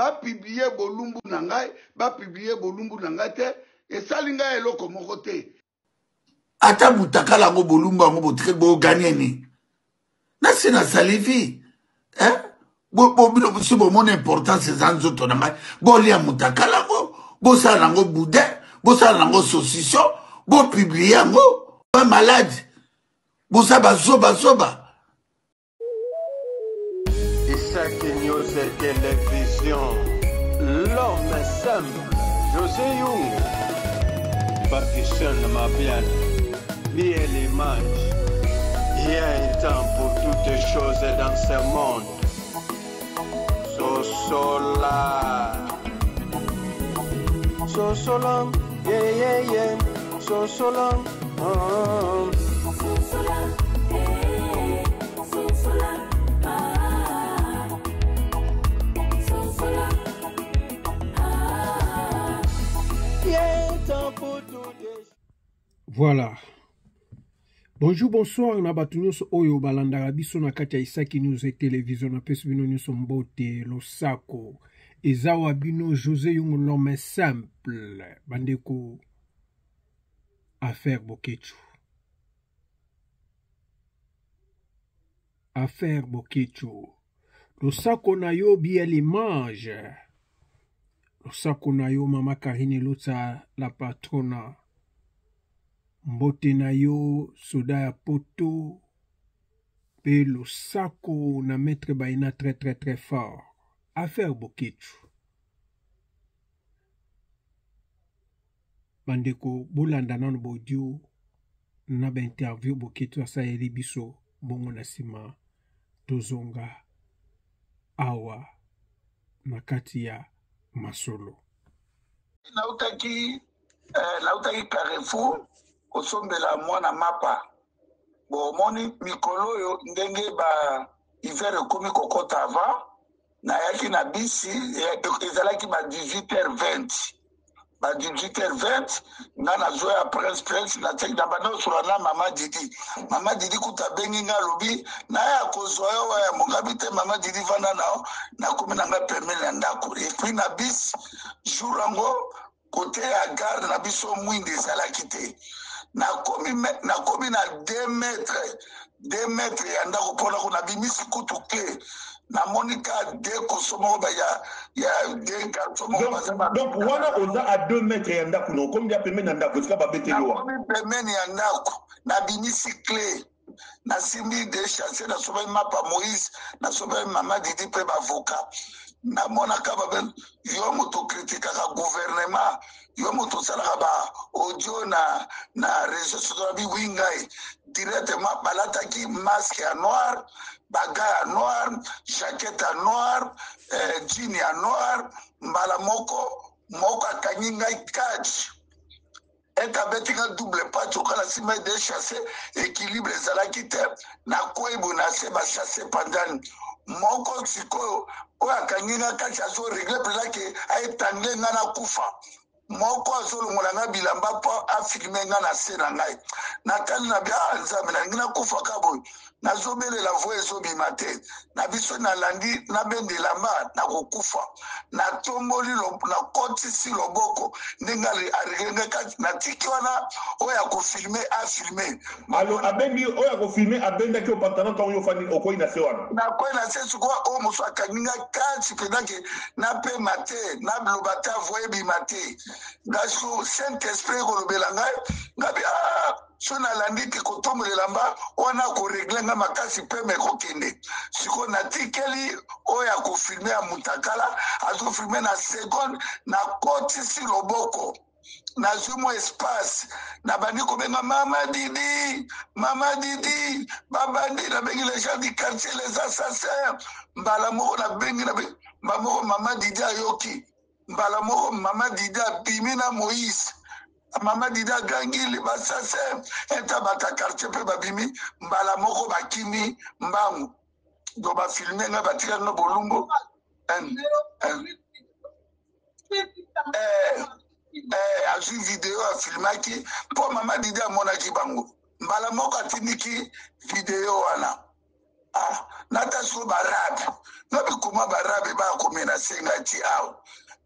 Ba publier bolumbu na ngai, ba publier bolumbu na ngai te, esali ngai eloko moko te. Ata mutakala yango bolumbu yango botikali boganye nini? Nasi nasali vie eh? Bino si bomoni importance eza nzoto na ngai, bolia mutakala yango, bosala nango boudin, bosala nango saucisson, bopublie yango. Ba malade, boza bazobazoba. Isaac News Télévision, l'homme simple, José Young, Patricia Mabian, Miel Image. Il y a un temps pour toutes choses dans ce monde. Sosola. Sosola, yeah, yeah, yeah. Sosola, oh. Sosola, hey, sosola, ah. Sosola, ah. Il y a un temps pour toutes Voilà. Bonjour, bonsoir na bato nyonso oyo balandaka biso na kati ya Isaki News et Television. Napesi bino nyonso mbote, losako. Eza wa bino José Yungu, l'homme simple. Bandeko, affaire Boketshu. Affaire Boketshu. Losako na yo biel image. Losako na yo mama Karine Lotsa la patrona. Mbote na yo soda ya poto pe losako na maître Baina très très très fort. Affaire Boketshu. Bandeko bolanda nano ba audio na ba interview Boketshu asaleli biso, bongo na nsima tozonga awa na kati ya masolo. Nautaki Carrefour kosombela mwana mapa. Bo omoni mikolo oyo ndenge ba hiver ekomi kokota. Avant nayaki na bisi, ezalaki ba 18h20, ba 18h20 nga nazwa ya Prince natiaki na banda osola na mama Didi. Mama Didi kuta abengi nga, alobi naya kozwa yo waya mongabi te. Mama Didi, vanda na yo, nakomi na ngai pembeni ya ndako. Et puis na bis jour yango, kote ya gare na biso mwinda ezalaki te. Nakomi na 2 mètre, 2 mètre ya ndako mpona ko nabimisi kutu clé, namoni ka de koso moko ba ya de garçon moko baza. Donc wana oza à 2 mètres ya ndako na okomi ya pembeni na ndako esika babeteli wa? Nakomi pembeni ya ndako, nabimisi clé, nasimbi de chasse, nasombaki mapa Moïse, nasombaki mama Didi mpe bavoka. Namonaka babe yo moto okritikaka gouvernement, yo moto osalaka ba audio na réseau sociaux. Na biwi ngai directement, balataki masque ya noir, baga ya noir, jaquette ya noir, jean ya noir. Mbala moko moko akangi ngai catch ete abeti nga double patte okala nsima de chasse. Équilibre ezalaki te, nakwei boye na se, bachasse pandani moko. Sikoyo oyo akangi nga kati azorégler mpenza ke aetangle nga nakufa. Moko azolongola nga bilamba mpo afilme nga na se na ngai. Natali na bia, ah, Nzambe, nalingi nakufa ka boye. Nazobelela, voix ezobima te. Na biso nalandi nabenda elamba, nakokufa. Natomboli, nakotisi loboko ndenge arégler ngai kati, natiki wana oyo akofilme afilme. Alo abendi oyo akofilme, abendaki yo pantalon ntango yo ofandi okwei na se wana? Nakwei na se. Sikoyo oyo mosusu akangi nga kati mpenza ke napema te, naloba te, voix ebima te. Nga sikoyo Saint Esprit ekolobela ngai, ngabi ah, so nalandi te kotombola elamba wana, akorégler nga makasi, pema ekokende. Sikoyo natikeli oyo akofilme ya mutakala azofilme. Na seconde nakotisi loboko, nazwi mwa espace, nabandi kobenga mama Didi, mama Didi, babandi nabengi les gens du quartier, les assassins. Mbala moko nabengi, nabengi mbala moko, mama Didi ayoki. Mbala moko mama Didi abimi na Moïse. Mama Didi agangi basassin eta, bato ya quartier mpe babimi mbala moko, bakimi mbangu. Donc bafilme nga, batikali nga bolumbu. Azwi video, afilmaki mpo mama Didi amonaki bango. Mbala moko atindiki video wana. Ah, nata sikoyo barabe nabi koma barabe baya komenase ngai ti awa.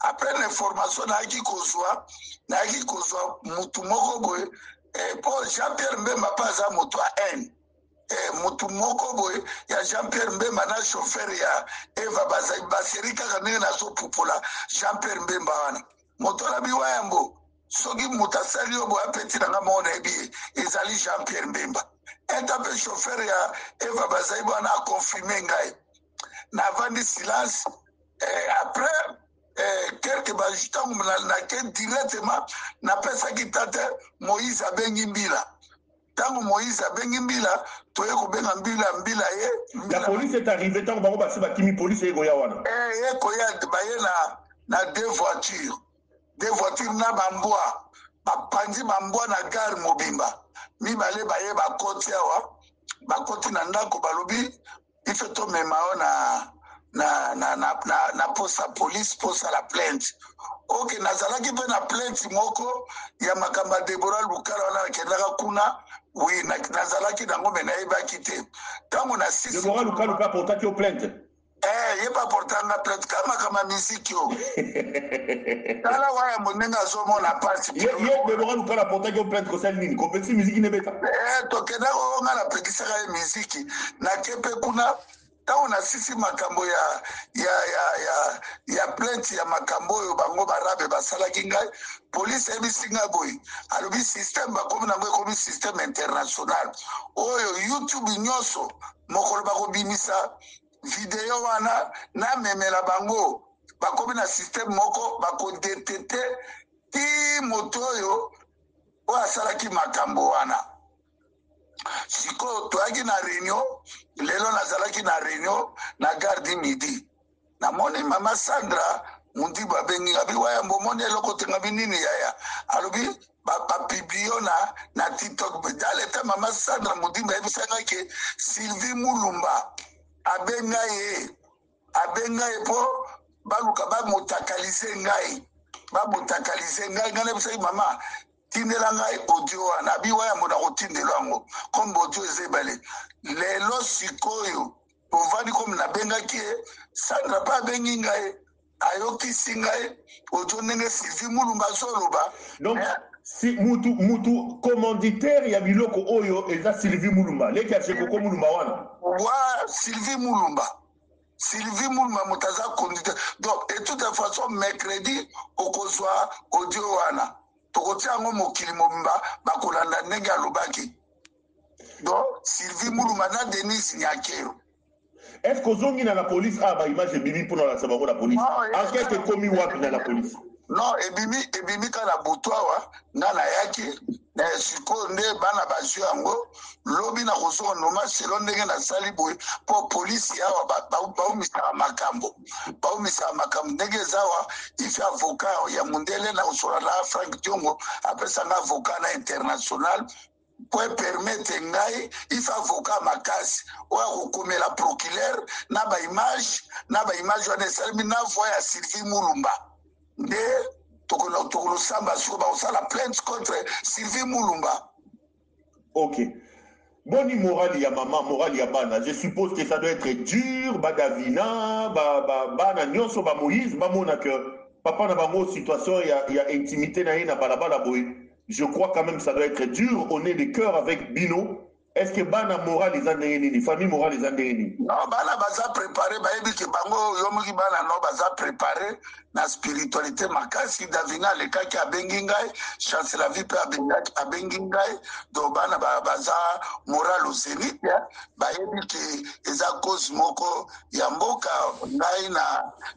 Après l'information nayaki kozwa, nayaki kozwa mutu moko boye eh, po Jean Pierre Mbemba mpe aza moto ya haine eh, mutu moko boye ya Jean Pierre Mbemba na chauffeur ya Eva bazali baseri kaka ndenge nazopupola Jean Pierre Mbemba wana moto wana biwa yambo soki moto asali yo boye apeti na nga moko nayebi ye ezali Jean Pierre Mbemba enta mpe chauffeur ya Eva bazali wana aconfirme ngai navandi silence eh, après eh, quelque ba ntango nake directement napesaki tata Moïse abengi mbila ntango Moïse abengi mbila toye kobenga mbila mbila ye. La police est arrivée ntango bango basi bakimi, police eye koya wana. Eh, ye koya baye na deux voitures, deux voitures na bambwa, bapanzi bambwa na gare mobimba mibale baye bakoti awa, bakoti na ndako balobi ife tomema yo na na na na na, na posa police posa la plainte. Ok, nazalaki mpe na plainte moko ya makambo ya Deborah Lukala wana nakendaka kuna oui, nazalaki nango me nayebaki te ntango na sisi Deborah Lukala mpe aportaki yo plainte? Eh, ye mpe aportanga plainte ka makambo ya miziki oyo. Tala waya ndenge azomona mpasi. Ye Deborah Lukala aportaki yo plainte kosali nini? Kopekisi miziki nebeta? Eh, tokendaka oyo nga napekisaka ye miziki, nake mpe kuna ntango nasisi makambo ya ya ya ya ya plainte ya makambo oyo bango barabe basalaki ngai. Polise ayebisi ngai boye, alobi système bakomi nango ekomi système international oyo YouTube nyonso mokolo bakobimisa video wana namemela bango, bakomi na système moko bakodetete ti moto oyo oyo asalaki makambo wana. Sikoyo toyaki na réunion lelo, nazalaki na réunion na gare du midi, namoni mama Sandra Mundibu abengi nga bi wayambo omoni eloko te. Ngabi nini yaya? Alobi bapublier na TikTok. Dans le temps mama Sandra Mundimbu ayebisa ngai ke Sylvie Mulumba abenga ye, abenga ye mpo baluka bamotakalize ngai, bamotakalize ngai. Ngai nayebisaki mama tindela ngai audio wana. Abi wayambo na kotindela yango comme audio eza ebale. Lelo sikoyo tovandi komi nabengaki ye, Sandra mpe abengi ngai, ayokisi ngai audio ndenge Sylvie Mulumba azoloba. Donc si mutu mutu commanditaire ya biloko oyo eza Sylvie Mulumba, leki ya Jekoko Mulumba wana. Wa Sylvie Mulumba, Sylvie Mulumba moto aza conducteur. Donc et toute façon mercredi okozwa audio wana, tokotia yango mokili mobimba bakolanda ndenge alobaki. Donc Sylvie Mulumba na Denise Nyakero. Est ce que ozongi na la police? Ah, baimage ebimi mpona olakisa bango na police? Enquête ekomi wapi na la police? Non, ebimi, ebimi kaka na butu awa nga nayaki na sikoyo nde bana bazwi yango. Lobi na kozonga normal selo ndenge nasali boye mpo polisi awa baumisaka makambo, baumisaka makambo ndenge eza awa. Ife avocat ya mondele na kosola na Frank Diongo apesanga avocat na international po epermettre ngai. Ife avocat makasi oyo akokomela procureur na baimage, na baimage wana esalemi na voix ya Sylvie Mulumba nde tokolosamba sikoyo bakosala plainte contre Sylvie Mulumba. Ok, boni morale ya mama, morale ya bana? Je suppose que ça doit être dur. Badavina, bana nyonso ba Moïse bamona que papa na bango situation ya intimité na ye na balabala boye, je crois quand même ça doit être dur. On est de cœur avec bino. Est ce que bana morale eza ndenge nini? Famille morale eza ndenge nini? Non, bana baza préparé, bayebi ke bango yomoki bana no baza préparé na spiritualité makasi. Davina alekaki abengi ngai, Chance la vie mpe abengi ngai. Donc bana baza moral au zénith, bayebi ke eza cause moko ya mboka. Ngai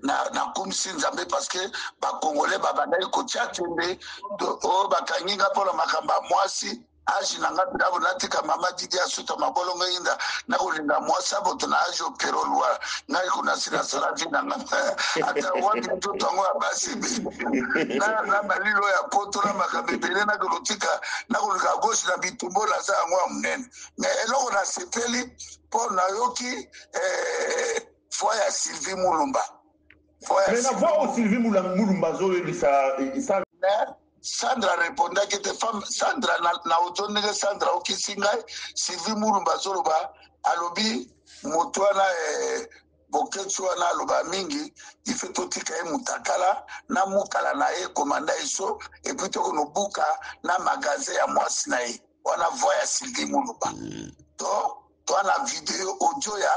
na nakumisi Nzambe parce que Bakongolais babandaki kotia tembe oyo bakangi nga mpona makambo ya mwasi. Âge na nga ndabo natika mama Didi asuta mabolongo inda nakolinga mwasi aboto na âge opero lwa ngai kuna si nasala vie na nga ata wapi nzoto yango ya basi na malilo ya poto na makambo ebele nakolotika nakoluka gauche na bitumbo naza yango ya monene. Mais eloko nasepeli mpo nayoki voix ya Sylvie Mulumba. Mais na voix oyo Sylvie Mulumba azoyebisa? Sandra répondaki te. Femme Sandra na audio ndenge Sandra okisi ngai, Sylvie Mulumba azoloba, alobi Moto wana eh, Boketshu wana aloba mingi, ife totika ye mutakala na mukala na ye komanda eso epuis tokonobuka na magasin ya mwasi na ye wana voix ya Sylvie Muluba to to na video audio ya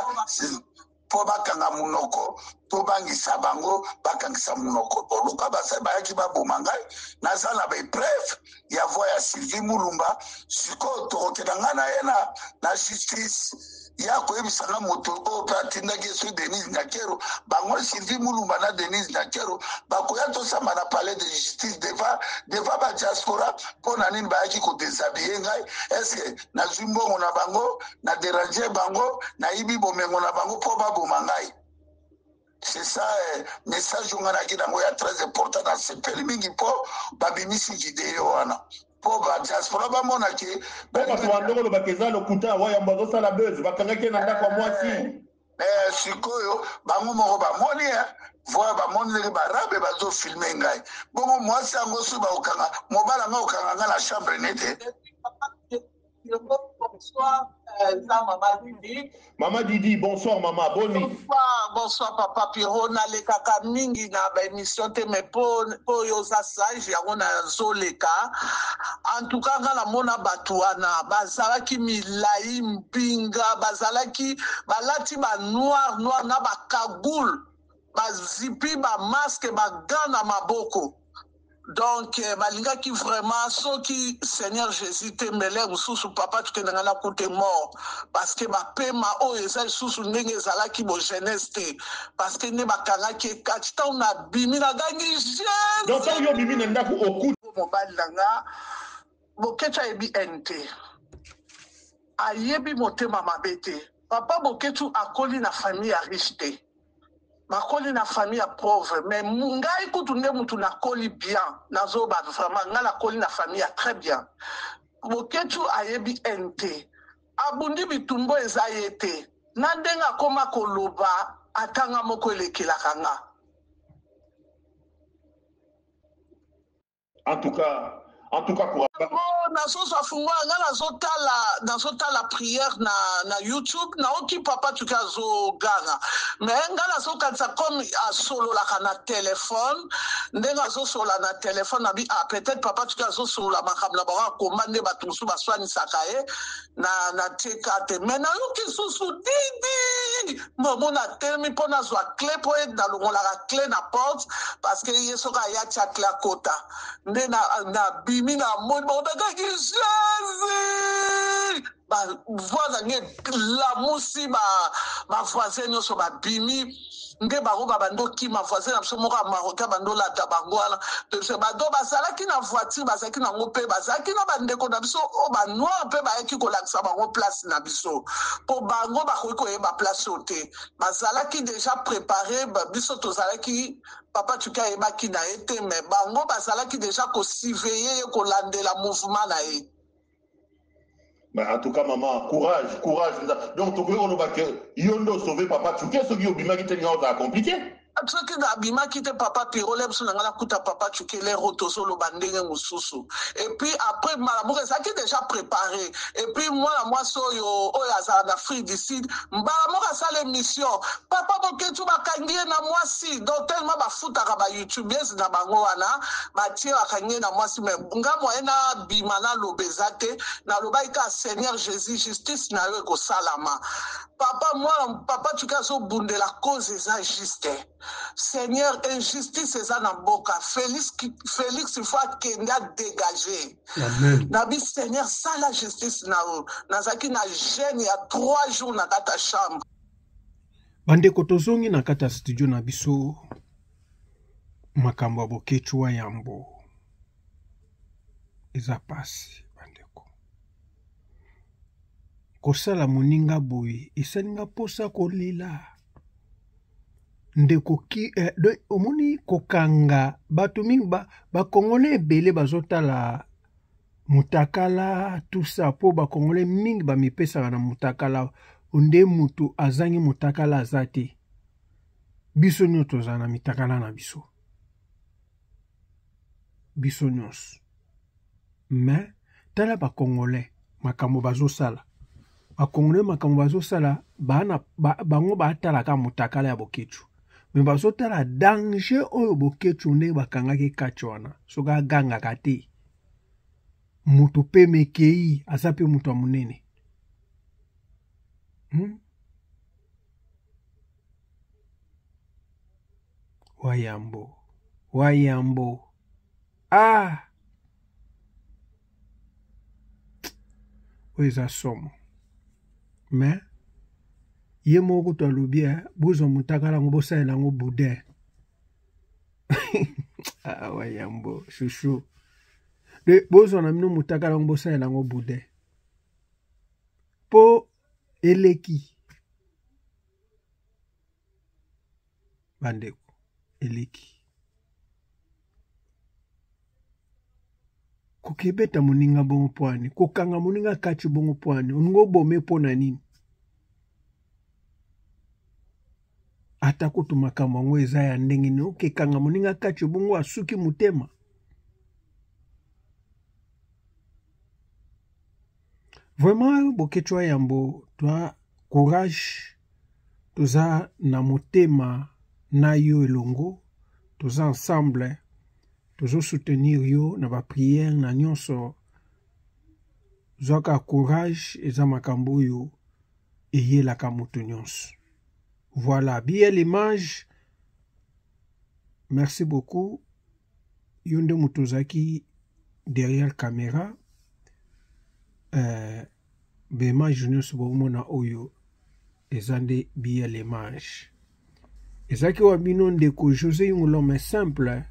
mpo bakanga monoko tobangisa bango bakangisa monoko boluka basali bayaki baboma ngai naza na baepreuve ya voi ya sylvie mulumba sikoyo tokokenda ngai na ye na, na justice ye akoyebisa nga moto oyo mpe atindaki ye soki denise nyakero bango sylvie mulumba na denise nyakero bakoya tosamba na palais de justice devant devant badiaspora mpo na nini bayaki kodeshabille ngai estce nazwi mbongo na bango na derange bango nayibi bomengo na bango mpo baboma ngai c'est ça eh, message oyo ngai nayaki nango ya très important nasepeli mingi mpo babimisi video wana mpo badiaspora bamona ke mpo bato bandoko olobaka eza lokuta wayambo azosala buzz bakangaki ye na ndako ya mwasi eh, eh, sikoyo bango moko bamoni eh, voi bamoni ndenge barabe bazofilme ngai bongo mwasi yango soki bakokanga mobali yango akokanga ngai na chambre nete Bonsoir, euh, maman Didi. Maman Didi, bonsoir maman, boni. Bonsoir, bonsoir papa Pierrot, nalekaka mingi na ba émission te mais po po yo oza sage yango nazoleka. En tout cas nga namona bato wana bazalaki milai mpinga, bazalaki balati ba noir noir na ba cagoule, bazipi ba masque ba gants na maboko. Donc eh, balingaki vraiment soki Seigneur Jesus te mbele mosusu papa tukende ngai nakute mort parce que bapema oyo eza lisusu ndenge ezalaki bo jeunesse te parce que nde bakangaki ekati ntango nabimi nagangi Jesus. Donc ntango yo obimi na ndako okuti mobali na nga Boketshu ayebi haine te ayebi motema mabe te papa Boketshu akoli na famille ya riche te Bakoli na famille ya pauvre mais ngai kutu nde mutu nakoli bien nazoba vraiment ngai nakoli na famille ya très bien Boketshu ayebi haine te abundi bitumba eza ye te na ndenge akoma koloba ata nga moko elekelaka nga. En tout cas, en tout cas pour Oh, nazozwa fungola nga nazotala nazotala prière na, na youtube naoki papa tuki azoganga me nga nazokanisa comme asololaka na telefone ndenge azosolola na telefone nabi ah, peut-être papa tuki azosolola makambo na bango akoma nde bato mosusu baswanisaka ye na natie ka te me nayoki susu didi momo natelemi mpo nazwa cle mpo ye nalongolaka cle na porte parce que ye soki aya tia cle akota nde nabimi na moni bango bakaki jesus bavoi na nge elamusi bavoisin nyonso babimi nde bango babandi okima voisin na biso moko ya marocain abandi olata bango wana toyebisa bado bazalaki na voiture bazalaki nango mpe bazalaki na bandeko na biso oyo banoir mpe bayaki kolakisa bango place na biso mpo bango bakoki koyeba place oyo te bazalaki deja prepare biso tozalaki papa tuki ayebaki na ye te mais bango bazalaki deja kosurveille ye kolandela mouvement na ye. Mais en tout cas, maman, courage, courage. Donc, tu crois que yo nde sauver papa Tchouké, soki obimaki te nga ozala compliqué. Soki nabimaki te papa Pierrot le biso na ngai nakuta papa Tchouké lero oyo tozoloba ndenge mosusu. Et puis après mbala moko ezalaki déjà préparé. Et puis mwana mwasi oyo oyo azala na Afrique du Sud mbala moko asala émission papa Boketshu bakangi ye na mwasi donc tellement bafutaka ba youtubeuses na bango wana batie bakangi ye na mwasi mais nga moyen nabima naloba eza te nalobaki kaka seigneur jésus justice na yo ekosalama papa mwana papa tuki azobundela cause eza juste seigneur injustice eza na mboka félix félix il faut akende adégage nabi seigneur sala justice na yo nazalaki na jeune ya 3 jours na kati ya chambre. Bandeko tozongi na kati ya studio na biso makambo ya Boketshu wa yambo eza pasi bandeko kosala moninga boye esali nga mposa kolela ndeko ki eh, de, omoni kokanga bato mingi bakongole ba ebele bazotala mutakala tout ça mpo bakongole mingi bamipesaka na mutakala nde moto azangi mutakala aza te biso nyonso tozala na mitakala na biso biso nyonso mais tala bakongolais makambo bazosala. Bakongole makambo bazosala bana ba, bango batalaka motakala ya Boketshu, me bazotala danger oyo Boketshu ndenge bakangaki kati wana. Soki agangaka te, moto mpe mekei aza mpe moto ya monene, Wayambo, wayambo, ah, oyo eza somo. Me ye moko kutu alobi, eh, bozwa motakala yango bosalela yango boudin. Ah, wayambo shushu, bozwa na bino motakala yango bosalela yango boudin mpo eleki. Bandeko, eleki kokebeta moninga bongo pwani, kokanga moninga kati bongo pwani, olingi obome mpo na nini? Ata kutu makambo yango eza ya ndenge nini, okekanga moninga kati bongo asuki motema. Vraiment, Boketshu wa Yambo, toi courage, toza na motema na yo elongo, toza ensemble, tozo soutenir yo na ba prière na nyonso. Zwaka courage, eza makambo oyo eyelaka moto nyonso. Voilà, BL Image, merci beaucoup. Yo nde moto ozalaki derrière caméra. Baimage nyonso bomona oyo eza nde BL Image. Ezalaki wa bino ndeko José Yungu, l'homme simple.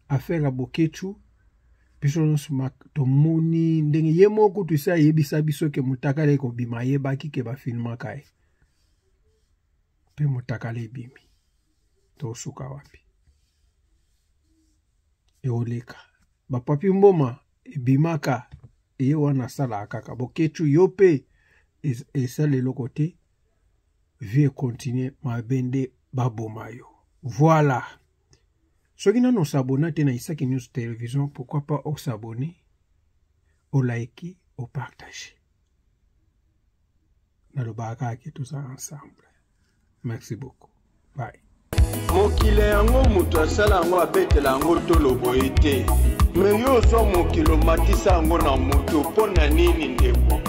Affaire ya Boketshu, biso nyonso tomoni ndenge ye moko kutu esi ayebisa biso ke motakala ekobima, ayebaki ke bafilmaka ye mpe motakala ebimi. Tosuka wapi? Eoleka bapapi mboma ebimaka ye wana asalaka kaka. Boketshu, yo mpe esala eloko te, vie continue, mabe nde baboma yo. Voilà, soki nano osabona te na Isaki News Television, pourquoi pas osabone, olike, opartage. Nalobaka kaka ke toza ensemble. Merci beaucoup, bye. Mokili yango moto asala yango, abetela yango tolo boye te. Me yo ozwa mokili, omatisa yango na moto mpo na nini? Ndeko,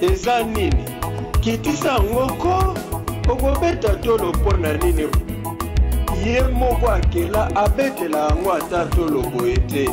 eza nini? Kitisa yango ko, okobeta tolo mpo na nini? Ye moko akela, abetela yango ata tolo boye te.